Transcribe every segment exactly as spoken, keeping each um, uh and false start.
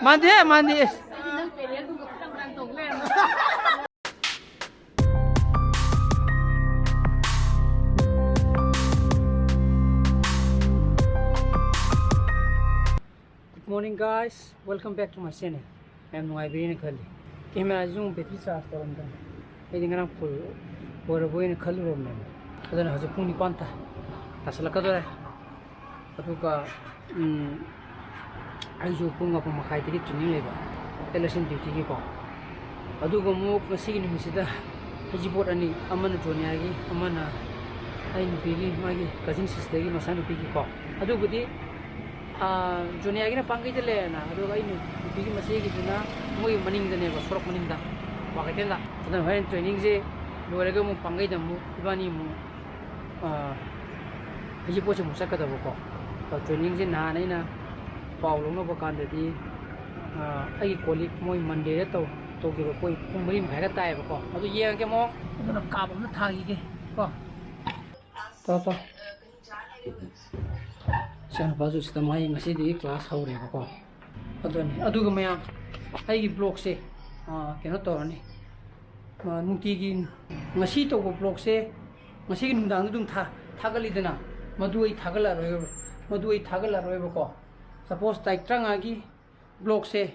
ꯃꯥꯟꯗꯦ, ꯃꯥꯟꯗꯦ꯫ Good morning, guys, welcome back to my channel. ꯌꯥꯝ ꯅꯨꯡꯉꯥꯏꯕꯤꯔꯦꯅ ꯈꯜꯂꯤ꯫ ꯀꯦꯃꯦꯔꯥꯁꯤꯁꯨ ꯑꯃꯨꯛ ꯕꯦꯇ꯭ꯔꯤ ꯆꯥꯔꯖ ꯇꯧꯔꯝꯗꯅ ꯑꯩꯗꯤ ꯉꯔꯥꯡ ꯐꯨꯜ ꯑꯣꯏꯔꯕꯣꯏꯅ ꯈꯜꯂꯨꯔꯕꯅꯦꯕ꯫ ꯑꯗꯨꯅ ꯍꯧꯖꯤꯛ ꯄꯨꯡ ꯅꯤꯄꯥꯟ ꯇꯥ-, ꯇꯥꯁꯜꯂꯛꯀꯗꯧꯔꯦ꯫ ꯑꯗꯨꯒ, ꯎꯝ, ꯑꯩꯁꯨ ꯄꯨꯡ ꯃꯥꯄꯟ ꯃꯈꯥꯏꯗꯒꯤ ꯇ꯭ꯔꯦꯅꯤꯡ ꯂꯩꯕ, ꯏꯂꯦꯛꯁꯟ ꯗ꯭ꯌꯨꯇꯤꯒꯤꯀꯣ꯫ ꯑꯗꯨꯒ ꯑꯃꯨꯛ ꯉꯁꯤꯒꯤ ꯅꯨꯃꯤꯠꯁꯤꯗ ꯍꯩꯖꯤꯡꯄꯣꯠ ꯑꯅꯤ, ꯑꯃꯅ ꯖꯣꯅꯤꯌꯥꯒꯤ, ꯑꯃꯅ ꯑꯩ ꯅꯨꯄꯤꯒꯤ, ꯃꯥꯒꯤ ꯀꯖꯤꯟ ꯁꯤꯁꯇꯔꯒꯤ ꯃꯆꯥꯅꯨꯄꯤꯒꯤꯀꯣ꯫ ꯑꯗꯨꯕꯨꯗꯤ, ꯑꯥ, ꯖꯣꯅꯤꯌꯥꯒꯤꯅ ꯄꯥꯡꯒꯩꯗ ꯂꯩꯔꯦꯅ, ꯑꯗꯨꯒ ꯑꯩ ꯅꯨꯄꯤꯒꯤ ꯃꯆꯦꯒꯤꯗꯨꯅ ꯃꯣꯏꯒꯤ ꯃꯅꯤꯡꯗꯅꯦꯕ, ꯁꯣꯔꯣꯛ ꯃꯅꯤꯡꯗ, ꯀ꯭ꯋꯥꯀꯩꯊꯦꯜꯗ꯫ ꯑꯗꯨꯅ ꯍꯣꯔꯦꯟ ꯇ꯭ꯔꯦꯅꯤꯡꯁꯦ ꯂꯣꯏꯔꯒ ꯑꯃꯨꯛ ꯄꯥꯡꯒꯩꯗ ꯑꯃꯨꯛ ꯏꯕꯥꯅꯤ ꯑꯃꯨꯛ, ꯑꯥ, ꯍꯩꯖꯤꯡꯄꯣꯠꯁꯦ ꯑꯃꯨꯛ ꯆꯠꯀꯗꯕꯀꯣ꯫ ꯑꯗꯣ ꯇ꯭ꯔꯦꯅꯤꯡꯁꯦ ꯅꯍꯥꯟ ꯑꯩꯅ ꯄꯥꯎ ꯂꯧꯅꯕ ꯀꯥꯟꯗꯗꯤ, ꯑꯥ, ꯑꯩꯒꯤ ꯀꯣꯂꯤꯛ ꯃꯣꯏ ꯃꯟꯗꯦꯗ ꯇꯧ-, ꯇꯧꯈꯤꯕ ꯄꯣꯠ ꯄꯨꯡ ꯃꯔꯤ ꯃꯈꯥꯏꯒ ꯇꯥꯏꯌꯦꯕꯀꯣ꯫ ꯑꯗꯨ ꯌꯦꯡꯉꯒꯦ ꯃꯑꯣꯡ꯫ ꯑꯗꯨꯅ ꯀꯥꯞ ꯑꯃ ꯊꯥꯈꯤꯒꯦ ꯀꯣ꯫ ꯇꯣ, ꯇꯣ꯫ ꯏꯆꯥꯅꯨꯄꯥꯁꯨ ꯁꯤꯗ ꯃꯥꯒꯤ ꯉꯁꯤꯗꯒꯤ ꯀ꯭ꯂꯥꯁ ꯍꯧꯔꯦꯕꯀꯣ꯫ ꯑꯗꯨꯅꯤ꯫ ꯑꯗꯨꯒ ꯃꯌꯥꯝ, ꯑꯩꯒꯤ ꯕ꯭ꯂꯣꯛꯁꯦ, ꯑꯥ, ꯀꯩꯅꯣ ꯇꯧꯔꯅꯤ꯫ ꯑꯥ, ꯅꯨꯡꯇꯤꯒꯤ ꯉꯁꯤ ꯇꯧꯕ ꯕ꯭ꯂꯣꯛꯁꯦ ꯉꯁꯤꯒꯤ ꯅꯨꯡꯗꯥꯡꯗ ꯑꯗꯨꯝ ꯊꯥ-, ꯊꯥꯒꯠꯂꯤꯗꯅ, ꯃꯗꯨ ꯑꯩ ꯊꯥꯒꯠꯂꯔꯣꯏꯕ, ꯃꯗꯨ ꯑꯩ ꯊꯥꯒꯠꯂꯔꯣꯏꯕꯀꯣ꯫ ꯁꯄꯣꯁ ꯇꯥꯔꯤꯛ ꯇꯔꯥꯃꯉꯥꯒꯤ ꯕ꯭ꯂꯣꯛꯁꯦ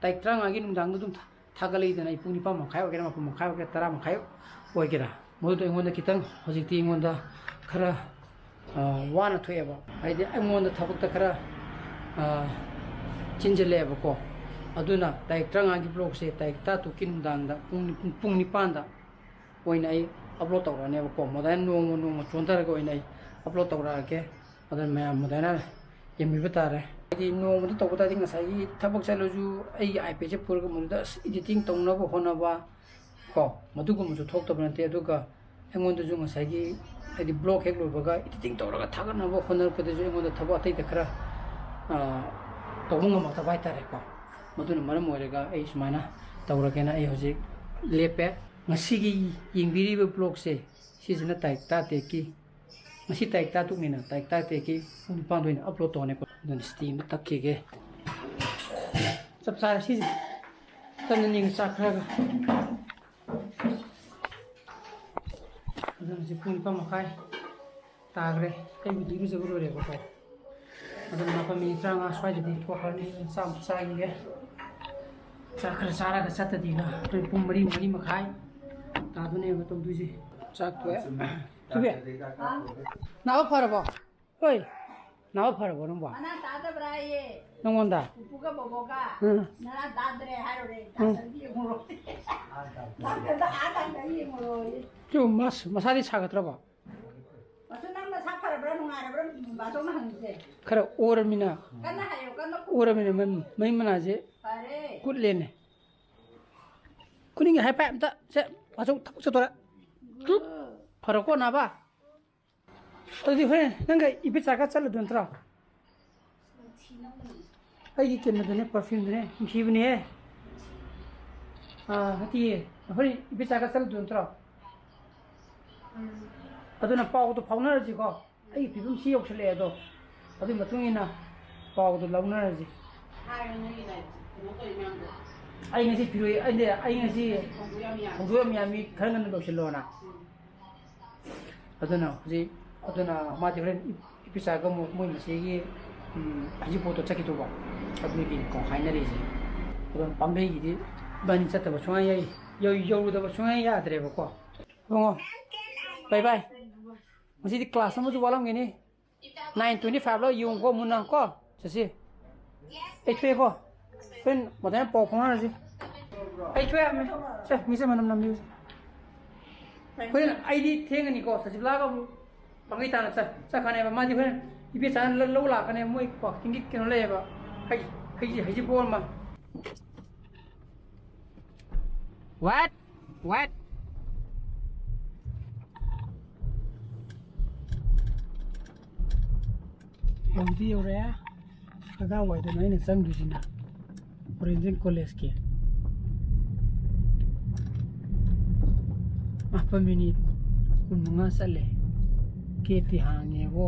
ꯇꯥꯔꯤꯛ ꯇꯔꯥꯃꯉꯥꯒꯤ ꯅꯨꯡꯗꯥꯡꯗ ꯑꯗꯨꯝ ꯊꯥ-, ꯊꯥꯒꯠꯂꯛꯏꯗꯅ, ꯑꯩ ꯄꯨꯡ ꯅꯤꯄꯥꯟ ꯃꯈꯥꯏ ꯑꯣꯏꯒꯦꯔꯥ, ꯃꯥꯄꯟ ꯃꯈꯥꯏ ꯑꯣꯏꯒꯦꯔꯥ, ꯇꯔꯥ ꯃꯈꯥꯏ ꯑꯣꯏꯒꯦꯔꯥ, ꯃꯗꯨꯗꯣ ꯑꯩꯉꯣꯟꯗ ꯈꯤꯇꯪ ꯍꯧꯖꯤꯛꯇꯤ ꯑꯩꯉꯣꯟꯗ ꯈꯔ, ꯑ, ꯋꯥꯅ ꯊꯣꯛꯑꯦꯕ꯫ ꯍꯥꯏꯗꯤ ꯑꯩꯉꯣꯟꯗ ꯊꯕꯛꯇ ꯈꯔ, ꯑ, ꯆꯤꯟꯁꯤꯜꯂꯛꯑꯦꯕꯀꯣ꯫ ꯑꯗꯨꯅ ꯇꯥꯔꯤꯛ ꯇꯔꯥꯃꯉꯥꯒꯤ ꯕ꯭ꯂꯣꯛꯁꯦ ꯇꯥꯔꯤꯛ ꯇꯔꯥꯇꯔꯨꯛꯀꯤ ꯅꯨꯡꯗꯥꯡꯗ ꯄꯨꯡ ꯅꯤ-, ꯄꯨꯡ ꯅꯤꯄꯥꯟꯗ ꯑꯣꯏꯅ ꯑꯩ ꯑꯞꯂꯣꯗ ꯇꯧꯔꯛꯑꯅꯦꯕꯀꯣ꯫ ꯃꯗꯥꯏꯅ ꯅꯣꯡꯃ ꯅꯣꯡꯃ ꯆꯣꯟꯊꯔꯒ ꯑꯣꯏꯅ ꯑꯩ ꯑꯞꯂꯣꯗ ꯇꯧꯔꯛꯑꯒꯦ꯫ ꯑꯗꯨꯅ ꯃꯌꯥꯝ ꯃꯗꯥꯏꯅ ꯌꯦꯡꯕꯤꯕ ꯇꯥꯔꯦ꯫ ꯍꯥꯏꯗꯤ ꯅꯣꯡꯃꯗ ꯇꯧꯕ ꯇꯥꯔꯗꯤ ꯉꯁꯥꯏꯒꯤ ꯊꯕꯛ ꯆꯠꯂꯁꯨ ꯑꯩꯒꯤ iPadꯁꯦ ꯄꯨꯔꯒ ꯃꯗꯨꯗ ꯑꯁ editing ꯇꯧꯅꯕ ꯍꯣꯠꯅꯕ ꯀꯣ, ꯃꯗꯨꯒꯨꯝꯕꯁꯨ ꯊꯣꯛꯇꯕ ꯅꯠꯇꯦ꯫ ꯑꯗꯨꯒ ꯑꯩꯉꯣꯟꯗꯁꯨ ꯉꯁꯥꯏꯒꯤ ꯍꯥꯏꯗꯤ ꯕ꯭ꯂꯣꯛ ꯍꯦꯛ ꯂꯣꯏꯕꯒ editing ꯇꯧꯔꯒ ꯊꯥꯒꯠꯅꯕ ꯍꯣꯠꯅꯔꯛꯄꯗꯁꯨ ꯑꯩꯉꯣꯟꯗ ꯊꯕꯛ ꯑꯇꯩꯗ ꯈꯔ, ꯑ, ꯇꯧꯕ ꯉꯝꯃꯛꯇꯕ ꯍꯥꯏꯇꯥꯔꯦꯀꯣ꯫ ꯃꯗꯨꯅ ꯃꯔꯝ ꯑꯣꯏꯔꯒ ꯑꯩ ꯁꯨꯃꯥꯏꯅ ꯇꯧꯔꯒꯦꯅ ꯑꯩ ꯍꯧꯖꯤꯛ ꯂꯦꯞꯄꯦ꯫ ꯉꯁꯤꯒꯤ ꯌꯦꯡꯕꯤꯔꯤꯕ ꯕ꯭ꯂꯣꯛꯁꯦ ꯁꯤꯁꯤꯅ ꯇꯥꯔꯤꯛ ꯇꯔꯥꯇꯔꯦꯠꯀꯤ, ꯉꯁꯤ ꯇꯥꯔꯤꯛ ꯇꯔꯥꯇꯔꯨꯛꯅꯤꯅ, ꯇꯥꯔꯤꯛ ꯇꯔꯥꯇꯔꯦꯠꯀꯤ ꯄꯨꯡ ꯅꯤꯄꯥꯟꯗ ꯑꯣꯏꯅ ꯑꯞꯂꯣꯗ ꯇꯧꯔꯅꯤꯀꯣ꯫ ꯑꯗꯨꯅ ꯁꯤꯇꯤ ꯑꯃ ꯇꯛꯈꯤꯒꯦ꯫ ꯆꯞ ꯆꯥꯔꯦ ꯁꯤꯁꯦ꯫ ꯇꯟꯅ ꯅꯤꯡ ꯆꯥꯛ ꯈꯔꯒ꯫ ꯑꯗꯨꯅ ꯍꯧꯖꯤꯛ ꯄꯨꯡ ꯅꯤꯄꯥꯟ ꯃꯈꯥꯏ ꯇꯥꯈ꯭ꯔꯦ꯫ ꯑꯩꯕꯨꯗꯤ ꯏꯔꯨꯖꯕ ꯂꯣꯏꯔꯦꯕꯀꯣ꯫ ꯑꯗꯨꯅ ꯃꯥꯄꯟ ꯃꯤꯅꯤꯠ ꯇꯔꯥꯃꯉꯥ ꯁ꯭ꯋꯥꯏꯗꯗꯤ ꯊꯣꯛꯈ꯭ꯔꯅꯤ꯫ ꯑꯗꯨꯅ ꯆꯥꯛ ꯑꯃꯨꯛ ꯆꯥꯈꯤꯒꯦ꯫ ꯆꯥꯛ ꯈꯔ ꯆꯥꯔꯒ ꯆꯠꯇꯗꯤꯅ꯫ ꯍꯣꯔꯦꯟ ꯄꯨꯡ ꯃꯔꯤ, ꯃꯔꯤ ꯃꯈꯥꯏ ꯇꯥꯗꯣꯏꯅꯦꯕ ꯇꯧꯗꯣꯏꯁꯦ꯫ ꯆꯥꯛ ꯇꯣꯛꯑꯦ꯫ ꯊꯣꯏꯕꯤ, ꯅꯥꯕ ꯐꯔꯕꯣ? ꯍꯣꯏ꯫ ꯅꯥꯕ ꯐꯔꯕꯣ ꯅꯪꯕꯣ? ꯃꯅꯥ ꯇꯥꯗꯕ꯭ꯔꯥꯌꯦ? ꯅꯪꯉꯣꯟꯗ? ꯄꯨꯄꯨꯒ ꯕꯣꯕꯣꯒ ꯎꯝ꯫ ꯅꯅꯥ ꯇꯥꯗ꯭ꯔꯦ ꯍꯥꯏꯔꯨꯔꯦ꯫ ꯎꯝ꯫ ꯗꯥꯛꯇꯔꯗ ꯌꯦꯡꯉꯨꯔꯣ꯫ ꯗꯥꯛꯇꯔꯗ ꯑꯥ ꯗꯥꯛꯇꯔ ꯌꯦꯡꯉꯨꯔꯣꯌꯦ꯫ ꯆꯨꯝ, ꯃꯁ-, ꯃꯁꯥꯗꯤ ꯁꯥꯒꯠꯇ꯭ꯔꯕꯣ? ꯃꯁꯨ ꯅꯪ ꯅꯁꯥ ꯐꯔꯕ꯭ꯔꯥ ꯅꯨꯡꯉꯥꯏꯔꯕ꯭ꯔꯥ? ꯕꯥꯆꯧꯅ ꯍꯪꯉꯤꯁꯦ꯫ ꯈꯔ ꯑꯣꯔꯃꯤꯅ꯫ ꯀꯟꯅ ꯍꯥꯏꯌꯣ, ꯀꯟꯅ ꯈꯨꯝꯃꯣ꯫ ꯑꯣꯔꯃꯤꯅ ꯃꯩ, ꯃꯩ ꯃꯅꯥꯁꯦ ꯐꯔꯦ꯫ ꯀꯨꯠꯂꯦꯅꯦ꯫ ꯈꯨꯅꯤꯡꯒꯤ ꯍꯥꯏ ꯄꯥꯏ ꯑꯝꯇ ꯁꯦ, ꯕꯥꯆꯧ ꯊꯕꯛ ꯆꯠꯇꯣꯔꯦ꯫ ꯐꯔꯀꯣ ꯅꯥꯕ? ꯑꯗꯨꯗꯤ ꯍꯣꯔꯦꯟ ꯅꯪꯒ ꯏꯕꯤꯆꯥꯒ ꯆꯠꯂꯨꯗꯣꯏ ꯅꯠꯇ꯭ꯔꯣ? ꯑꯩꯒꯤ ꯀꯩꯅꯣꯗꯨꯅꯦ, perfumeꯗꯨꯅꯦ, ꯅꯨꯡꯁꯤꯕꯅꯦꯍꯦ꯫ ꯑꯥ, ꯅꯠꯇꯤꯌꯦ, ꯍꯣꯔꯦꯟ ꯏꯕꯤꯆꯥꯒ ꯆꯠꯂꯨꯗꯣꯏ ꯅꯠꯇ꯭ꯔꯣ? ꯑꯗꯨꯅ ꯄꯥꯎꯗꯣ ꯐꯥꯎꯅꯔꯁꯤꯀꯣ꯫ ꯑꯩꯒꯤ ꯐꯤꯕꯝ ꯁꯤ ꯌꯧꯁꯜꯂꯛꯑꯦ ꯑꯗꯣ, ꯑꯗꯨꯒꯤ ꯃꯇꯨꯡ ꯏꯟꯅ ꯄꯥꯎꯗꯣ ꯂꯧꯅꯔꯁꯤ꯫ ꯍꯥꯏꯔꯣ ꯅꯣꯏꯒꯤ ꯂꯥꯏꯔꯤꯛꯁꯦ, ꯀꯩꯅꯣ ꯇꯧꯔꯤ ꯃꯌꯥꯝꯗꯣ꯫ ꯑꯩ ꯉꯁꯤ ꯐꯤꯔꯣꯏ, ꯑꯩꯗꯤ, ꯑꯩ ꯉꯁꯤ ꯊꯣꯡꯗꯣꯛ ꯌꯥꯝ ꯌꯥꯝꯃꯤ꯫ ꯊꯣꯡꯗꯣꯛ ꯌꯥꯝ ꯌꯥꯝꯃꯤ, ꯈꯔ ꯉꯟꯅ ꯂꯣꯏꯁꯤꯜꯂꯣꯅ꯫ ꯎꯝ꯫ ꯑꯗꯨꯅ ꯍꯧꯖꯤꯛ, ꯑꯗꯨꯅ ꯃꯥꯗꯤ ꯍꯣꯔꯦꯟ ꯏ-, ꯏꯄꯤꯆꯥꯒ ꯑꯃꯨꯛ ꯃꯣꯏ ꯃꯆꯦꯒꯤ, ꯎꯝ, ꯍꯩꯖꯤꯡꯄꯣꯠꯇꯣ ꯆꯠꯈꯤꯗꯧꯕ꯫ ꯑꯗꯨꯒꯤꯅꯤꯀꯣ ꯍꯥꯏꯅꯔꯤꯁꯦ꯫ ꯑꯗꯨꯅ ꯄꯥꯝꯕꯩꯒꯤꯗꯤ ꯏꯕꯥꯅꯤ ꯆꯠꯇꯕ ꯁꯨꯡꯌꯥ ꯌꯥꯏ-, ꯌꯧ-, ꯌꯧꯔꯨꯗꯕ ꯁꯨꯡꯌꯥ ꯌꯥꯗ꯭ꯔꯦꯕꯀꯣ꯫ ꯏꯕꯨꯡꯉꯣ, bye bye꯫ ꯉꯁꯤꯗꯤ class ꯑꯃꯁꯨ ꯋꯥꯠꯂꯝꯒꯅꯤ꯫ Nine twenty five ꯂꯣ ꯌꯦꯡꯉꯨꯀꯣ ꯃꯨꯟꯅ ꯀꯣ꯫ ꯆꯠꯁꯤ꯫ ꯑꯩ ꯊꯣꯛꯑꯦꯀꯣ꯫ ꯍꯣꯔꯦꯟ ꯃꯊꯪ ꯄꯥꯎ ꯐꯥꯎꯅꯔꯁꯤ꯫ ꯑꯩ ꯊꯣꯛꯑꯦ ꯍꯥꯏꯕꯅꯤ꯫ ꯁꯦ, ꯃꯤꯁꯦ ꯃꯅꯝ ꯅꯝꯕꯤꯌꯨꯁꯦ꯫ ꯍꯣꯔꯦꯟ ꯑꯩꯗꯤ ꯊꯦꯡꯉꯅꯤꯀꯣ꯫ ꯁꯁꯤꯕꯂꯥꯒ ꯑꯃꯨꯛ ꯄꯥꯡꯒꯩ ꯇꯥꯅ ꯆꯠ-, ꯆꯠꯈ꯭ꯔꯅꯦꯕ꯫ ꯃꯥꯗꯤ ꯍꯣꯔꯦꯟ ꯏꯕꯦꯆꯥꯅ ꯂ-, ꯂꯧ ꯂꯥꯛꯀꯅꯦꯕ꯫ ꯃꯣꯏ ꯋꯥꯛꯀꯤꯡꯒꯤ ꯀꯩꯅꯣ ꯂꯩꯌꯦꯕ꯫ ꯍꯩ-, ꯍꯩ-, ꯍꯩꯖꯤꯡꯄꯣꯠ ꯑꯃ꯫ What? What? ꯌꯧꯗꯤ ꯌꯧꯔꯛꯑꯦ꯫ ꯀꯗꯥꯏꯋꯥꯏꯗꯅꯣ ꯑꯩꯅ ꯆꯪꯗꯣꯏꯁꯤꯅ? ꯑꯣꯔꯦꯟꯖꯦꯟ ꯀꯣꯂꯦꯖꯀꯤ꯫ ꯃꯥꯄꯟ ꯃꯤꯅꯤꯠ ꯀꯨꯟꯃꯉꯥ ꯆꯠꯂꯦ꯫ Gateꯇꯤ ꯍꯥꯡꯉꯦꯕꯣ꯫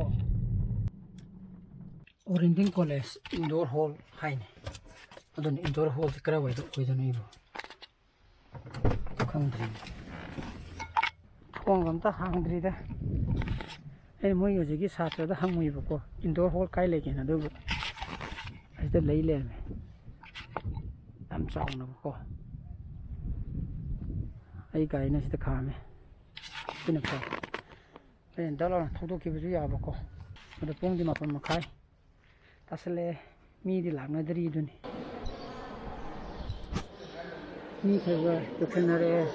ꯑꯣꯔꯦꯟꯖꯦꯟ ꯀꯣꯂꯦꯖ indoor hall ꯍꯥꯏꯅꯤ꯫ ꯑꯗꯨꯅ indoor hallꯁꯦ ꯀꯔꯥꯏꯋꯥꯏꯗ ꯑꯣꯏꯗꯣꯏꯅꯣ ꯑꯩꯕꯣ? ꯈꯪꯗ꯭ꯔꯤ꯫ ꯊꯣꯡꯒ ꯑꯝꯇ ꯍꯥꯡꯗ꯭ꯔꯤꯗ꯫ ꯑꯩꯅ ꯃꯣꯏ ꯍꯧꯖꯤꯛꯀꯤ ꯁꯥꯇ꯭ꯔꯗ ꯍꯪꯉꯨꯏꯕꯀꯣ, indoor hall ꯀꯥꯏ ꯂꯩꯒꯦꯅ, ꯑꯗꯨꯒ ꯑꯁꯤꯗ ꯂꯩ ꯂꯩꯔꯝꯃꯦ꯫ ꯌꯥꯝ ꯆꯥꯎꯅꯕꯀꯣ꯫ ꯑꯩ ꯒꯥꯔꯤꯅ ꯁꯤꯗ ꯈꯥꯝꯃꯦ꯫ ꯁꯤꯅ ꯐꯔꯦ꯫ ꯑꯩꯅ ꯗꯛ ꯂꯥꯎꯅ ꯊꯧꯗꯣꯛꯈꯤꯕꯁꯨ ꯌꯥꯕꯀꯣ꯫ ꯑꯗꯣ ꯄꯨꯡꯗꯤ ꯃꯥꯄꯟ ꯃꯈꯥꯏ ꯇꯥꯁꯜꯂꯛꯑꯦ꯫ ꯃꯤꯗꯤ ꯂꯥꯛꯅꯗ꯭ꯔꯤ ꯑꯗꯨꯅꯤ꯫ ꯃꯤ ꯈꯔ ꯈꯔ ꯌꯧꯁꯟꯅꯔꯛꯑꯦ꯫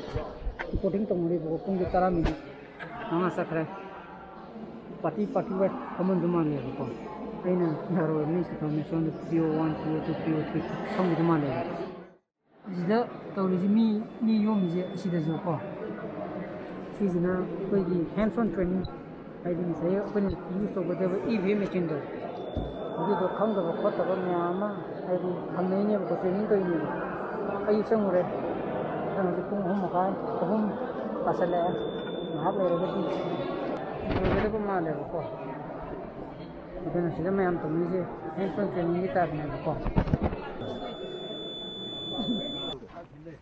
Reporting ꯇꯧꯅꯔꯤꯕꯀꯣ꯫ ꯄꯨꯡꯗꯤ ꯇꯔꯥ ꯃꯤꯅꯤꯠ ꯃꯉꯥ ꯆꯠꯈ꯭ꯔꯦ꯫ Party party wise ꯐꯝꯃꯝꯗꯧ ꯃꯥꯜꯂꯦꯕꯀꯣ꯫ ꯑꯩꯅ ꯌꯥꯔꯣꯏ, ꯃꯤ ꯁꯤ ꯐꯝꯃꯦ, ꯁꯣꯝꯗ PO one, PO two, PO three ꯐꯝꯈꯤꯗꯧ ꯃꯥꯜꯂꯦꯕ꯫ ꯑꯁꯤꯗ ꯇꯧꯔꯤꯁꯤ, ꯃꯤ, ꯃꯤ ꯌꯣꯝꯃꯤꯁꯦ ꯑꯁꯤꯗꯁꯨ ꯀꯣ꯫ ꯁꯤꯁꯤꯅ ꯑꯩꯈꯣꯏꯒꯤ hands on training, ꯍꯥꯏꯗꯤ ꯉꯁꯥꯏ ꯑꯩꯈꯣꯏꯅ use ꯇꯧꯒꯗꯕ EVM machineꯗꯣ, ꯑꯗꯨꯗꯣ ꯈꯪꯗꯕ ꯈꯣꯠꯇꯕ ꯃꯌꯥꯝ ꯑꯃ ꯍꯥꯏꯗꯤ ꯍꯪꯅꯩꯅꯦꯕꯀꯣ, training ꯇꯧꯔꯤꯅꯦꯕ꯫ ꯑꯩꯁꯨ ꯆꯪꯉꯨꯔꯦ꯫ ꯑꯗꯨꯅ ꯍꯧꯖꯤꯛ ꯄꯨꯡ ꯑꯍꯨꯝ ꯃꯈꯥꯏ, ꯑꯍꯨꯝ ꯇꯥꯁꯜꯂꯛꯑꯦ꯫ ꯉꯥꯏꯍꯥꯛ ꯂꯩꯔꯒꯗꯤ ꯂꯣꯏꯒꯗꯕ ꯃꯥꯜꯂꯦꯕꯀꯣ꯫ ꯑꯗꯨꯅ ꯁꯤꯗ ꯃꯌꯥꯝ ꯇꯧꯅꯩꯁꯦ hands on trainingꯒꯤ typeꯅꯦꯕꯀꯣ꯫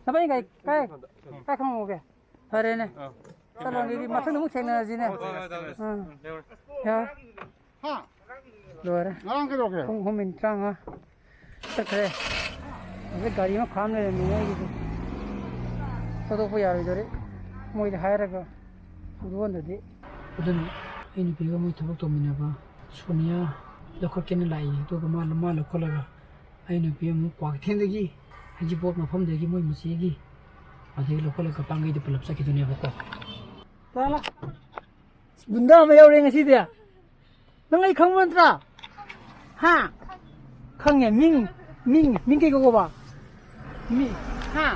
ꯅꯕꯥꯅꯤ ꯀꯥꯏ, ꯀꯥꯏ, ꯀꯥꯏ ꯈꯪꯍꯧꯒꯦ? ꯐꯔꯦꯅꯦ꯫ ꯆꯠꯂꯣ, ꯑꯗꯨꯗꯤ ꯃꯊꯪꯗ ꯑꯃꯨꯛ ꯊꯦꯡꯅꯔꯁꯤꯅꯦ꯫ ꯍꯣꯏ, ꯍꯣꯏ, ꯍꯣꯏ꯫ ꯑꯥ꯫ ꯌꯥꯔꯦ꯫ ꯍꯥ? ꯂꯣꯏꯔꯦ꯫ ꯉꯔꯥꯡ ꯀꯩꯗꯧꯔꯒꯦ? ꯄꯨꯡ ꯑꯍꯨꯝ ꯃꯤꯅꯤꯠ ꯇꯔꯥꯃꯉꯥ ꯆꯠꯈ꯭ꯔꯦ꯫ ꯍꯧꯖꯤꯛ ꯒꯥꯔꯤ ꯑꯃ ꯈꯥꯝ ꯂꯩꯔꯝꯃꯤꯅꯦ ꯑꯩꯒꯤꯗꯤ꯫ ꯊꯧꯗꯣꯛꯄ ꯌꯥꯔꯣꯏꯗꯧꯔꯤ꯫ ꯃꯣꯏꯗ ꯍꯥꯏꯔꯒ ꯄꯨꯗꯣꯛꯍꯟꯗꯗꯤ꯫ ꯑꯗꯨꯅ ꯑꯩ ꯅꯨꯄꯤꯒ ꯃꯣꯏ ꯊꯕꯛ ꯇꯧꯃꯤꯟꯅꯕ ꯁꯣꯅꯤꯌꯥ ꯂꯧꯈꯠꯀꯦꯅ ꯂꯥꯛꯏ꯫ ꯑꯗꯨꯒ ꯃꯥ, ꯃꯥ ꯂꯧꯈꯠꯂꯒ ꯑꯩ ꯅꯨꯄꯤ ꯑꯃꯨꯛ ꯀ꯭ꯋꯥꯀꯩꯊꯦꯜꯗꯒꯤ ꯍꯩꯖꯤꯡꯄꯣꯠ ꯃꯐꯝꯗꯒꯤ ꯃꯣꯏ ꯃꯆꯦꯒꯤ ꯑꯗꯒꯤ ꯂꯧꯈꯠꯂꯒ ꯄꯥꯡꯒꯩꯗ ꯄꯨꯂꯞ ꯆꯠꯈꯤꯗꯣꯏꯅꯦꯕꯀꯣ꯫ ꯂꯥ, ꯂꯥ꯫ ꯒꯨꯟꯗꯥ ꯑꯃ ꯌꯥꯎꯔꯦ ꯉꯁꯤꯗꯤ꯫ ꯅꯪ ꯑꯩ ꯈꯪꯕ ꯅꯠꯇ꯭ꯔꯥ? ꯍꯥ? ꯈꯪꯉꯦ꯫ ꯃꯤꯡ, ꯃꯤꯡ, ꯃꯤꯡ ꯀꯩ ꯀꯧꯕ? ꯃꯤ, ꯍꯥ?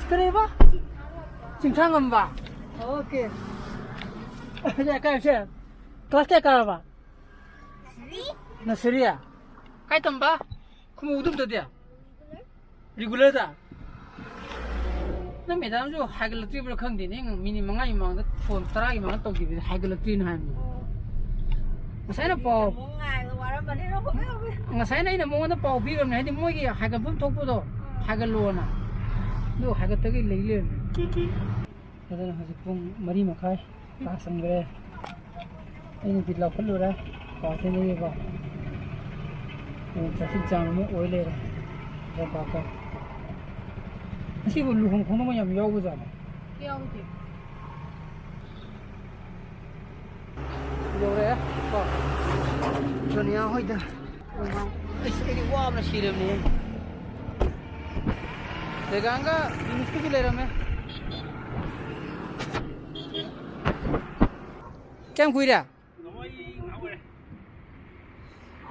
ꯀꯔꯤꯕ? ꯆꯤꯡꯊꯥꯉꯝꯕ꯫ OK꯫ ꯀꯥꯏꯁꯦ? Class ꯀꯌꯥ ꯀꯥꯔꯕ? Nursery? ꯀꯥꯏ ꯇꯝꯕ? ꯈꯨꯝꯃꯨ ꯑꯗꯨꯝꯇꯗꯤ꯫ Regularꯗ? ꯅꯪ madamꯁꯨ ꯍꯥꯏꯒꯠꯂꯛꯇ꯭ꯔꯤꯕ꯭ꯔꯥ ꯈꯪꯗꯦꯅꯦ꯫ ꯃꯤꯅꯤꯠ ꯃꯉꯥꯒꯤ ꯃꯃꯥꯡꯗ phone ꯇꯔꯥꯒꯤ ꯃꯃꯥꯡꯗ ꯇꯧꯈꯤꯕꯅꯤ, ꯍꯥꯏꯒꯠꯂꯛꯇ꯭ꯔꯤꯅ ꯍꯥꯏꯕꯅꯤ꯫ ꯉꯁꯥꯏꯅ ꯄꯥꯎ ꯉꯁꯥꯏꯅ ꯑꯩꯅ ꯃꯉꯣꯟꯗ ꯄꯥꯎ ꯄꯤꯈ꯭ꯔꯕꯅꯦ, ꯍꯥꯏꯗꯤ ꯃꯣꯏꯒꯤ ꯍꯥꯏꯒꯠꯐꯝ ꯊꯣꯛꯄꯗꯣ ꯍꯥꯏꯒꯠꯂꯣꯅ꯫ ꯑꯗꯨ ꯍꯥꯏꯒꯠꯇꯒꯤ ꯂꯩ ꯂꯩꯔꯝꯃꯦ꯫ ꯑꯗꯨꯅ ꯍꯧꯖꯤꯛ ꯄꯨꯡ ꯃꯔꯤ ꯃꯈꯥꯏ ꯇꯥꯁꯟꯈ꯭ꯔꯦ꯫ ꯑꯩꯅꯗꯤ ꯂꯧꯈꯠꯂꯨꯔꯦ, ꯄꯥꯎ ꯊꯦꯡꯅꯩꯌꯦꯕ꯫ ꯇ꯭ꯔꯥꯐꯤꯛ ꯖꯥꯝ ꯑꯃ ꯑꯣꯏ ꯂꯩꯔꯦ ꯂꯝꯄꯥꯛꯇ꯫ ꯉꯁꯤꯕꯨ ꯂꯨꯍꯣꯡ ꯈꯣꯡꯗꯣꯡꯕ ꯌꯥꯝ ꯌꯥꯎꯕꯖꯥꯠꯂꯣ? ꯌꯥꯎꯗꯦ꯫ ꯌꯧꯔꯛꯑꯦ ꯀꯣ, ꯁꯣꯅꯤꯌꯥ ꯍꯣꯏꯗ꯫ ꯑꯩꯁ, ꯑꯩꯗꯤ ꯋꯥꯕꯅ ꯁꯤꯔꯕꯅꯦ꯫ ꯂꯩꯒꯥꯡꯒ ꯌꯨꯅꯤꯁꯀꯁꯨ ꯂꯩꯔꯝꯃꯦ꯫ ꯀꯌꯥꯝ ꯀꯨꯏꯔꯦ?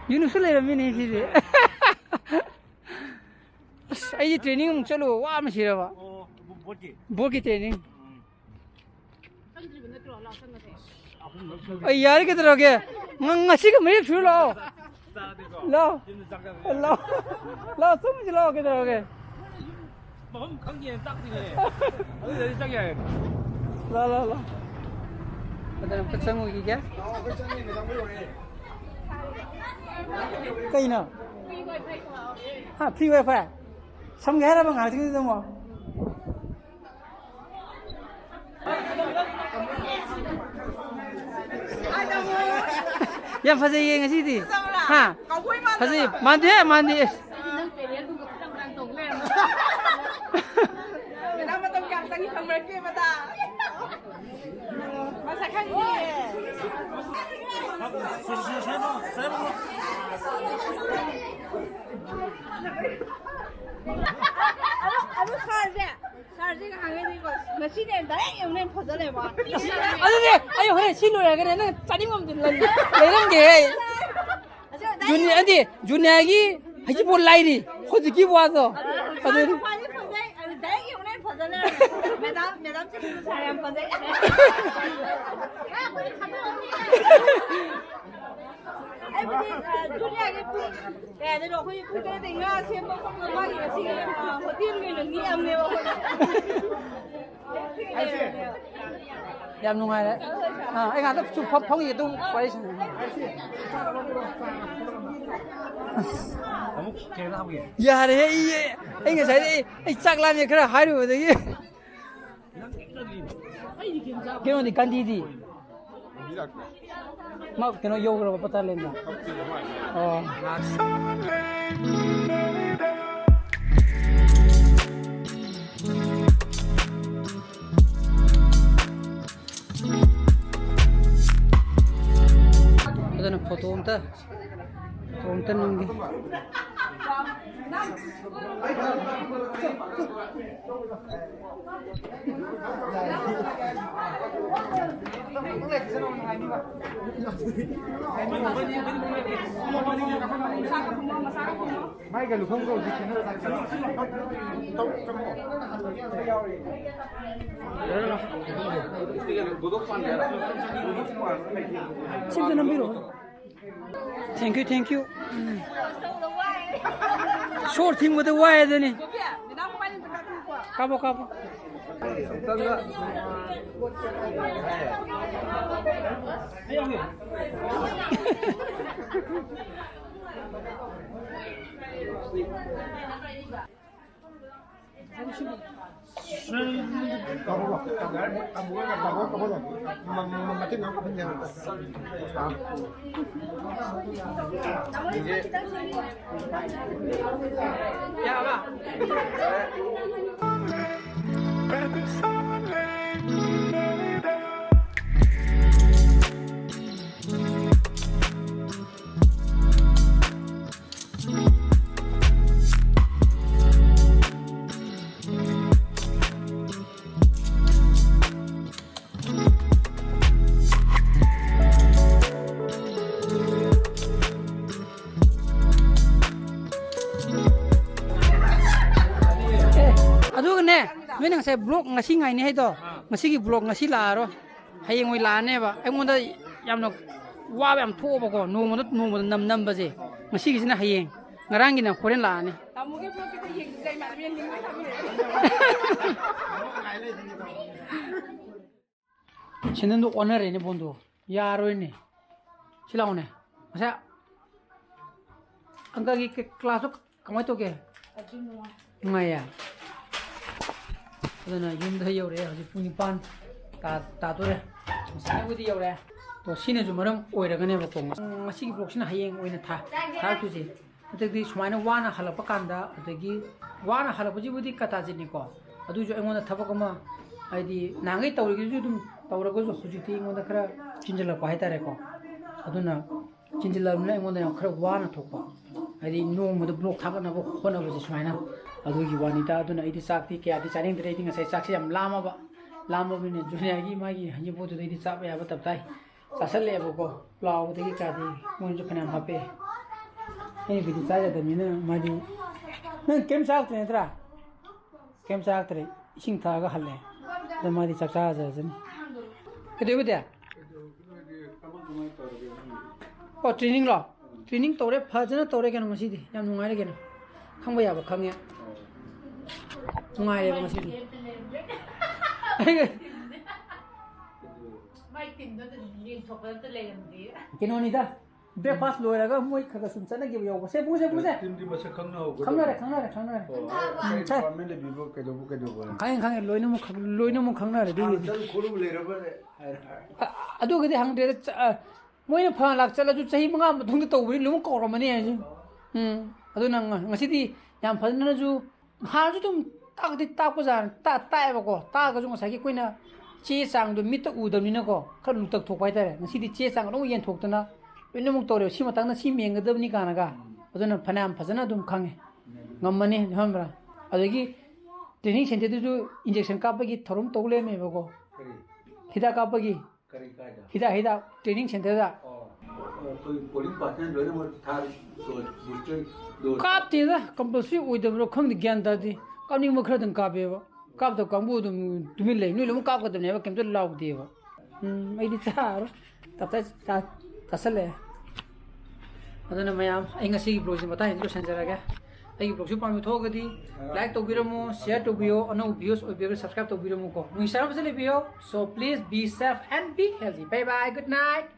ꯌꯨꯅꯤꯁꯁꯨ ꯂꯩꯔꯝꯃꯤꯅꯦ ꯁꯤꯗꯤ꯫ ꯑꯁ, ꯑꯩꯗꯤ ꯇ꯭ꯔꯦꯅꯤꯡ ꯑꯃꯨꯛ ꯆꯠꯂꯨꯕ ꯋꯥꯕꯅ ꯁꯤꯔꯕ꯫ ꯕꯣꯠꯀꯤ ꯇ꯭ꯔꯦꯅꯤꯡ꯫ ꯑꯩ ꯌꯥꯔꯦ, ꯀꯩꯗꯧꯔꯒꯦ? ꯉ-, ꯉꯁꯤꯒ ꯃꯌꯦꯛ ꯁꯨꯔ ꯂꯥꯛꯑꯣ꯫ ꯂꯥꯛꯑꯣ꯫ ꯂꯥꯛꯑꯣ, ꯆꯪꯁꯤ ꯂꯥꯛꯑꯣ, ꯀꯩꯗꯧꯔꯒꯦ? ꯃꯐꯝ ꯈꯪꯗꯦꯅ ꯇꯥꯛꯇꯣꯏꯅꯦ꯫ ꯑꯗꯨꯗꯗꯤ ꯆꯪ ꯌꯥꯏ꯫ ꯂꯥꯛꯑꯣ, ꯂꯥꯛꯑꯣ, ꯂꯥꯛꯑꯣ꯫ ꯑꯗ ꯑꯝꯇ ꯆꯪꯉꯨꯈꯤꯒꯦ꯫ ꯀꯩꯅꯣ? ꯍꯥ, free wifi? ꯁꯝꯒꯦ ꯍꯥꯏꯔꯕ ꯉꯥꯏꯍꯥꯛꯇꯪꯗꯨꯗ ꯑꯃꯨꯛ? ꯌꯥꯝ ꯐꯖꯩꯌꯦ ꯉꯁꯤꯗꯤ꯫ ꯍꯥ? ꯀꯧꯕꯣꯏ ꯃꯥꯟꯗ꯭ꯔꯣ? ꯐꯖꯩ꯫ ꯃꯥꯟꯗꯦ, ꯃꯥꯟꯗꯦ꯫ ꯑꯦꯁ꯫ ꯃꯦꯗꯥꯝ ꯃꯇꯝ ꯀꯌꯥꯝ ꯆꯪꯉꯤ ꯈꯪꯕ꯭ꯔꯥ, ꯀꯦꯕꯗ? ꯃꯁꯛ ꯈꯪꯗꯤꯌꯦ꯫ ꯑꯗꯣ, ꯑꯗꯣ ꯁꯥꯔꯁꯦ, ꯁꯥꯔꯁꯦ ꯉꯍꯥꯟꯈꯩꯗꯤꯀꯣ, ꯉꯁꯤꯅꯦ direct ꯌꯦꯡꯉꯨꯅꯦ ꯐꯖ ꯂꯩꯕ ꯋꯥꯅꯤ꯫ ꯑꯗꯨꯅꯦ, ꯑꯩ ꯍꯣꯔꯦꯟ ꯁꯤ ꯂꯣꯏꯔꯒꯅꯦ ꯅꯪ ꯆꯥꯅꯤꯡꯕ ꯑꯝꯇ ꯂꯩ-, ꯂꯩꯔꯝꯒꯦꯍꯦ꯫ ꯑꯁꯦꯡꯕ direct ꯖꯨꯅꯤ-, ꯌꯦꯡꯉꯨ꯫ ꯑꯗꯤ, ꯖꯨꯅꯤꯌꯔꯒꯤ ꯍꯧꯖꯤꯛꯐꯥꯎ ꯂꯥꯏꯔꯤ, ꯍꯧꯖꯤꯛꯀꯤ ꯋꯥꯗꯣ꯫ ꯑꯗꯨꯅꯤ꯫ ꯁꯥꯔ ꯈ꯭ꯋꯥꯏꯗꯩ ꯐꯖꯩ, ꯑꯗꯨ direct ꯌꯦꯡꯉꯨꯅꯦ ꯐꯖ ꯂꯩꯔꯝꯃꯦ꯫ ꯃꯦꯗꯥꯝ, ꯃꯦꯗꯥꯝ ꯁꯤꯁꯨ ꯁꯥꯔ ꯌꯥꯝ ꯐꯖꯩ꯫ ꯑꯩꯕꯨꯗꯤ, ꯑ, ꯖꯨꯂꯤꯌꯥꯒꯤ ꯄꯨꯡ ꯀꯌꯥꯗꯅꯣ ꯑꯩꯈꯣꯏ ꯄꯨꯡ ꯇꯔꯦꯠꯇꯩ ꯉꯥ ꯁꯦꯝꯕ ꯈꯣꯠꯄ ꯃꯥꯒꯤ ꯉꯁꯤꯒꯤ, ꯑ, ꯍꯣꯇꯦꯜꯒꯤ ꯑꯣꯏꯅ ꯅꯦꯛꯑꯝꯅꯦꯕ ꯑꯩꯈꯣꯏ꯫ ꯌꯥꯝ ꯅꯨꯡꯉꯥꯏꯔꯦ꯫ ꯑꯥ, ꯑꯩ ꯉꯥꯛꯇ ꯁꯨꯝ ꯐꯝ-, ꯐꯝꯈꯤꯒꯦ, ꯑꯗꯨꯝ ꯋꯥꯔꯤ ꯁꯥꯟꯅ꯫ ꯑꯃꯨꯛ ꯀꯩꯅꯣ ꯍꯥꯞꯀꯦ꯫ ꯌꯥꯔꯦꯍꯦ, ꯑꯩ, ꯑꯩ ꯉꯁꯥꯏꯗꯩ ꯑꯩ, ꯑꯩ ꯆꯥꯛ ꯂꯥꯝꯃꯦ ꯈꯔ ꯍꯥꯏꯔꯨꯕꯗꯒꯤ꯫ ꯀꯩꯅꯣꯗꯤ ꯀꯥꯟꯗꯤꯗꯤ? ꯃꯥ ꯀꯩꯅꯣ ꯌꯧꯈ꯭ꯔꯕ ꯄꯇꯥꯂꯦꯟꯗ? ꯑꯣ꯫ ꯐꯖꯅ ꯐꯣꯇꯣ ꯑꯝꯇ, ꯐꯣꯇꯣ ꯑꯝꯇ ꯅꯝꯒꯦ꯫ ꯃꯥꯏꯒ ꯂꯨꯈꯣꯡꯒ ꯍꯧꯖꯤꯛ ꯈꯦꯠꯅꯕ ꯖꯥꯠꯅꯤ꯫ ꯁꯤꯝꯇ ꯅꯝꯕꯤꯔꯣ꯫ Thank you, thank you. ꯎꯝ꯫ ꯁꯣꯔ ꯊꯤꯡꯕꯗ ꯋꯥꯏ ꯑꯗꯨꯅꯤ꯫ ꯀꯥꯞꯄꯣ, ꯀꯥꯞꯄꯣ꯫ ꯑꯦ, ꯑꯗꯨꯒꯅꯦ, ꯅꯣꯏꯅ ꯉꯁꯥꯏ vlog ꯉꯁꯤ ꯉꯥꯏꯅꯤ ꯍꯥꯏꯗꯣ, ꯉꯁꯤꯒꯤ vlog ꯉꯁꯤ ꯂꯥꯛꯑꯔꯣꯏ, ꯍꯌꯦꯡ ꯑꯣꯏ ꯂꯥꯛꯑꯅꯦꯕ꯫ ꯑꯩꯉꯣꯟꯗ ꯌꯥꯝꯅ ꯋꯥꯕ ꯌꯥꯝ ꯊꯣꯛꯑꯕꯀꯣ, ꯅꯣꯡꯃꯗ ꯅꯣꯡꯃꯗ ꯅꯝ ꯅꯝꯕꯁꯦ꯫ ꯉꯁꯤꯒꯤꯁꯤꯅ ꯍꯌꯦꯡ, ꯉꯔꯥꯡꯒꯤꯅ ꯍꯣꯔꯦꯟ ꯂꯥꯛꯑꯅꯤ꯫ ꯇꯥꯃꯣꯒꯤ ꯕ꯭ꯂꯣꯛꯀꯤꯗꯣ ꯌꯦꯡꯁꯤꯁꯦ, ꯏꯃꯥꯟꯅꯕꯤ, ꯌꯦꯡꯅꯤꯡꯕ ꯊꯝꯃꯦ꯫ ꯁꯦꯟꯗꯟꯗꯣ ꯑꯣꯟꯅꯔꯦꯅꯦ ꯕꯣꯟꯗꯣ꯫ ꯌꯥꯔꯣꯏꯅꯦ꯫ ꯁꯤ ꯂꯥꯛꯑꯣꯅꯦ꯫ ꯉꯁꯥꯏ ꯑꯪꯀꯒꯤ ꯀ-, ꯀ꯭ꯂꯥꯁꯇꯣ ꯀꯃꯥꯏꯅ ꯇꯧꯒꯦ? ꯑꯗꯨ ꯅꯨꯡꯉꯥꯏ꯫ ꯅꯨꯡꯉꯥꯏꯌꯦ꯫ ꯑꯗꯨꯅ ꯌꯨꯝꯗ ꯌꯧꯔꯛꯑꯦ꯫ ꯍꯧꯖꯤꯛ ꯄꯨꯡ ꯅꯤꯄꯥꯟ ꯇꯥ-, ꯇꯥꯗꯣꯔꯦ꯫ ꯉꯁꯥꯏꯕꯨꯗꯤ ꯌꯧꯔꯛꯑꯦ꯫ ꯑꯗꯣ ꯁꯤꯅꯁꯨ ꯃꯔꯝ ꯑꯣꯏꯔꯒꯅꯦꯕꯀꯣ, ꯉ-, ꯉꯁꯤꯒꯤ ꯕ꯭ꯂꯣꯛꯁꯤꯅ ꯍꯌꯦꯡ ꯑꯣꯏꯅ ꯊꯥ-, ꯊꯥꯔꯛꯇꯣꯏꯁꯦ꯫ ꯍꯟꯗꯛꯇꯤ ꯁꯨꯃꯥꯏꯅ ꯋꯥꯅ ꯍꯜꯂꯛꯄ ꯀꯥꯟꯗ, ꯑꯗꯒꯤ ꯋꯥꯅ ꯍꯜꯂꯛꯄꯁꯤꯕꯨꯗꯤ ꯀꯇꯥꯖꯤꯠꯅꯤꯀꯣ, ꯑꯗꯨꯏꯁꯨ ꯑꯩꯉꯣꯟꯗ ꯊꯕꯛ ꯑꯃ, ꯍꯥꯏꯗꯤ ꯅꯍꯥꯟꯈꯩ ꯇꯧꯔꯤꯉꯩꯁꯨ ꯑꯗꯨꯝ ꯇꯧꯔꯒꯁꯨ, ꯍꯧꯖꯤꯛꯇꯤ ꯑꯩꯉꯣꯟꯗ ꯈꯔ ꯆꯤꯟꯁꯤꯜꯂꯛꯄ ꯍꯥꯏꯇꯥꯔꯦꯀꯣ꯫ ꯑꯗꯨꯅ ꯆꯤꯟꯁꯤꯜꯂꯛꯑꯕꯅꯤꯅ ꯑꯩꯉꯣꯟꯗ ꯌꯥꯝ ꯈꯔ ꯋꯥꯅ ꯊꯣꯛꯄ, ꯍꯥꯏꯗꯤ ꯅꯣꯡꯃꯗ ꯕ꯭ꯂꯣꯛ ꯊꯥꯒꯠꯅꯕ ꯍꯣꯠꯅꯕꯁꯦ ꯁꯨꯃꯥꯏꯅ, ꯑꯗꯨꯒꯤ ꯋꯥꯅꯤꯗ꯫ ꯑꯗꯨꯅ ꯑꯩꯗꯤ ꯆꯥꯛꯇꯤ ꯀꯌꯥꯗꯤ ꯆꯥꯅꯤꯡꯗ꯭ꯔꯦ꯫ ꯑꯩꯗꯤ ꯉꯁꯥꯏ ꯆꯥꯛꯁꯦ ꯌꯥꯝ ꯂꯥꯝꯃꯕ, ꯂꯥꯝꯃꯕꯅꯤꯅ ꯖꯨꯅꯤꯌꯔꯒꯤ ꯃꯥꯒꯤ ꯍꯩꯖꯤꯡꯄꯣꯠꯇꯨꯗ ꯑꯩꯗꯤ ꯆꯥꯕ ꯌꯥꯕ ꯇꯞ ꯇꯥꯏ ꯆꯥꯁꯜꯂꯛꯑꯦꯕꯀꯣ꯫ ꯄ꯭ꯂꯥꯎꯗꯒꯤ ꯀꯌꯥꯗꯤ ꯃꯣꯏꯅꯁꯨ ꯐꯅꯌꯥꯝ ꯍꯥꯞꯄꯛꯑꯦ꯫ ꯑꯩꯅꯕꯨꯗꯤ ꯆꯥ ꯌꯥꯗꯕꯅꯤꯅ ꯃꯥꯗꯤ, ꯅꯪ ꯀꯩꯝ ꯆꯥꯔꯛꯇ꯭ꯔꯦ ꯅꯠꯇ꯭ꯔꯥ? ꯀꯩꯝ ꯆꯥꯔꯛꯇ꯭ꯔꯦ, ꯏꯁꯤꯡ ꯊꯛꯑꯒ ꯍꯜꯂꯦ꯫ ꯑꯗꯣ ꯃꯥꯗꯤ ꯆꯥꯛ ꯆꯥꯖꯔꯖꯅꯤ꯫ ꯀꯩꯗꯧꯕꯗꯤ? ꯑꯣ, ꯇ꯭ꯔꯦꯅꯤꯡꯂꯣ? ꯇ꯭ꯔꯦꯅꯤꯡ ꯇꯧꯔꯦ, ꯐꯖꯅ ꯇꯧꯔꯦ ꯀꯩꯅꯣ ꯉꯁꯤꯗꯤ꯫ ꯌꯥꯝ ꯅꯨꯡꯉꯥꯏꯔꯦ ꯀꯩꯅꯣ꯫ ꯈꯪꯕ ꯌꯥꯕ ꯈꯪꯉꯦ꯫ ꯅꯨꯡꯉꯥꯏꯔꯦꯕ ꯉꯁꯤꯗꯤ꯫ ꯃꯥꯏ ꯇꯤꯝꯗꯣ ꯑꯗꯨꯝ ꯌꯦꯡꯊꯣꯛꯄꯗ ꯑꯝꯇ ꯂꯩꯔꯝꯗꯦ꯫ ꯀꯩꯅꯣꯅꯤꯗ, ꯕ꯭ꯔꯦꯛꯐꯥꯁ ꯂꯣꯏꯔꯒ ꯃꯣꯏ ꯈꯔ ꯈꯔ ꯁꯨꯝ ꯆꯠꯅꯈꯤꯕ ꯌꯥꯎꯕ꯫ ꯁꯦ, ꯄꯨꯁꯦ, ꯄꯨꯁꯦ꯫ ꯇꯤꯝꯗꯤ ꯃꯁꯛ ꯈꯪꯅꯍꯧꯒꯗꯕꯅꯤ꯫ ꯈꯪꯅꯔꯦ, ꯈꯪꯅꯔꯦ, ꯈꯪꯅꯔꯦ꯫ ꯑꯣ, ꯎꯝ, ꯀꯩ ꯁꯦ꯫ ꯗꯤꯄꯥꯔꯠꯃꯦꯟ ꯂꯩꯕꯤꯕ ꯀꯩꯗꯧꯕ ꯀꯩꯗꯧꯕ? ꯈꯪꯉꯦ, ꯈꯪꯉꯦ, ꯂꯣꯏꯅꯃꯛ ꯈꯪ-, ꯂꯣꯏꯅꯃꯛ ꯈꯪꯅꯔꯦ ꯑꯗꯨꯒꯤꯗꯤ꯫ ꯍꯥꯟꯅ ꯆꯠꯂꯨ ꯈꯣꯠꯂꯨ ꯂꯩꯔꯕꯅꯦ ꯍꯥꯏꯔ꯫ ꯑ-, ꯑꯗꯨꯒꯤꯗꯤ ꯍꯪꯗ꯭ꯔꯦꯗ꯫ ꯆ-, ꯑ, ꯃꯣꯏꯅ ꯐꯅ ꯂꯥꯛꯆꯠꯂꯁꯨ ꯆꯍꯤ ꯃꯉꯥ ꯃꯇꯨꯡꯗ ꯇꯧꯕꯅꯤ ꯂꯣꯏꯅꯃꯛ ꯀꯧꯔꯝꯃꯅꯤ ꯍꯥꯏꯁꯦ꯫ ꯎꯝ, ꯑꯗꯨꯅ ꯉ-, ꯉꯁꯤꯗꯤ ꯌꯥꯝ ꯐꯖꯅꯁꯨ ꯍꯥꯟꯅꯁꯨ ꯑꯗꯨꯝ ꯇꯥꯛꯇꯤ ꯇꯥꯛꯄꯖꯥꯠꯅꯤ, ꯇꯥ-, ꯇꯥꯛꯑꯦꯕꯀꯣ꯫ ꯇꯥꯛꯑꯒꯁꯨ ꯉꯁꯥꯏꯒꯤ ꯑꯩꯈꯣꯏꯅ ꯆꯦ ꯆꯥꯡꯗꯣ ꯃꯤꯠꯇ ꯎꯗꯕꯅꯤꯅꯀꯣ, ꯈꯔ ꯂꯨꯇꯛ ꯊꯣꯛꯄ ꯍꯥꯏꯇꯥꯔꯦ꯫ ꯉꯁꯤꯗꯤ ꯆꯦ ꯆꯥꯡ ꯂꯣꯏꯅꯃꯛ ꯌꯦꯟꯊꯣꯛꯇꯅ ꯂꯣꯏꯅꯃꯛ ꯇꯧꯔꯦꯕ꯫ ꯁꯤ ꯃꯇꯥꯡꯗ ꯁꯤ ꯃꯦꯟꯒꯗꯕꯅꯤ ꯀꯥꯏꯅꯒ꯫ ꯑꯗꯨꯅ ꯐꯅꯌꯥꯝ ꯐꯖꯅ ꯑꯗꯨꯝ ꯈꯪꯉꯦ, ꯉꯝꯃꯅꯤ, ꯈꯪꯕ꯭ꯔꯥ? ꯑꯗꯒꯤ ꯇ꯭ꯔꯦꯅꯤꯡ ꯁꯦꯟꯇꯔꯗꯨꯁꯨ ꯏꯟꯖꯦꯛꯁꯟ ꯀꯥꯞꯄꯒꯤ ꯊꯧꯔꯝ ꯇꯧ ꯂꯩꯔꯝꯃꯦꯕꯀꯣ꯫ ꯀꯔꯤ? ꯍꯤꯗꯥꯛ ꯀꯥꯞꯄꯒꯤ꯫ ꯀꯔꯤ ꯀꯥꯏꯗ? ꯍꯤꯗꯥꯛ, ꯍꯤꯗꯥꯛ, ꯇ꯭ꯔꯦꯅꯤꯡ ꯁꯦꯟꯇꯔꯗ꯫ ꯑꯣ, ꯑꯩꯈꯣꯏ ꯄꯣꯂꯤꯡ ꯄꯥꯔꯁꯟ ꯂꯣꯏꯅꯃꯛ ꯊꯥꯔꯤ, ꯗꯣꯁ, ꯕꯨꯁꯇꯔ ꯗꯣꯁ꯫ ꯀꯥꯞꯇꯦꯗ, ꯀꯝꯄꯜꯁꯔꯤ ꯑꯣꯏꯗꯕ꯭ꯔꯣ ꯈꯪꯗꯦ, ꯒ꯭ꯌꯥꯟ ꯇꯥꯗꯦ꯫ ꯀꯥꯞꯅꯤꯡꯕ ꯈꯔ ꯑꯗꯨꯝ ꯀꯥꯞꯄꯦꯕ, ꯀꯥꯞꯇꯕ ꯀꯥꯡꯕꯨ ꯑꯗꯨꯝ ꯇꯨꯃꯤꯟ ꯂꯩ꯫ ꯅꯣꯏ ꯂꯣꯏꯅꯃꯛ ꯀꯥꯞꯀꯗꯕꯅꯦꯕ, ꯀꯩꯝꯇ ꯂꯥꯎꯗꯦꯕ꯫ ꯎꯝ, ꯑꯩꯗꯤ ꯆꯥꯔꯣꯏ꯫ ꯇꯞꯇꯥꯏ ꯆꯥ-, ꯆꯥꯁꯜꯂꯛꯑꯦ꯫ ꯑꯗꯨꯅ ꯃꯌꯥꯝ, ꯑꯩ ꯉꯁꯤꯒꯤ vlogꯁꯦ ꯃꯇꯥꯡꯁꯤꯗ ꯂꯣꯏꯁꯤꯟꯖꯔꯒꯦ꯫ ꯑꯩꯒꯤ vlogꯁꯤ ꯄꯥꯝꯕꯤ ꯊꯣꯛꯑꯒꯗꯤ like ꯇꯧꯕꯤꯔꯝꯃꯣ, share ꯇꯧꯕꯤꯌꯣ, ꯑꯅꯧꯕ viewers ꯑꯣꯏꯕꯤꯔꯒ subscribe ꯇꯧꯕꯤꯔꯝꯃꯨꯀꯣ꯫ ꯅꯨꯡꯁꯤ ꯆꯥꯟꯅꯕꯁꯦ ꯂꯩꯕꯤꯌꯣ꯫ So please be safe and be healthy. Bye bye, good night.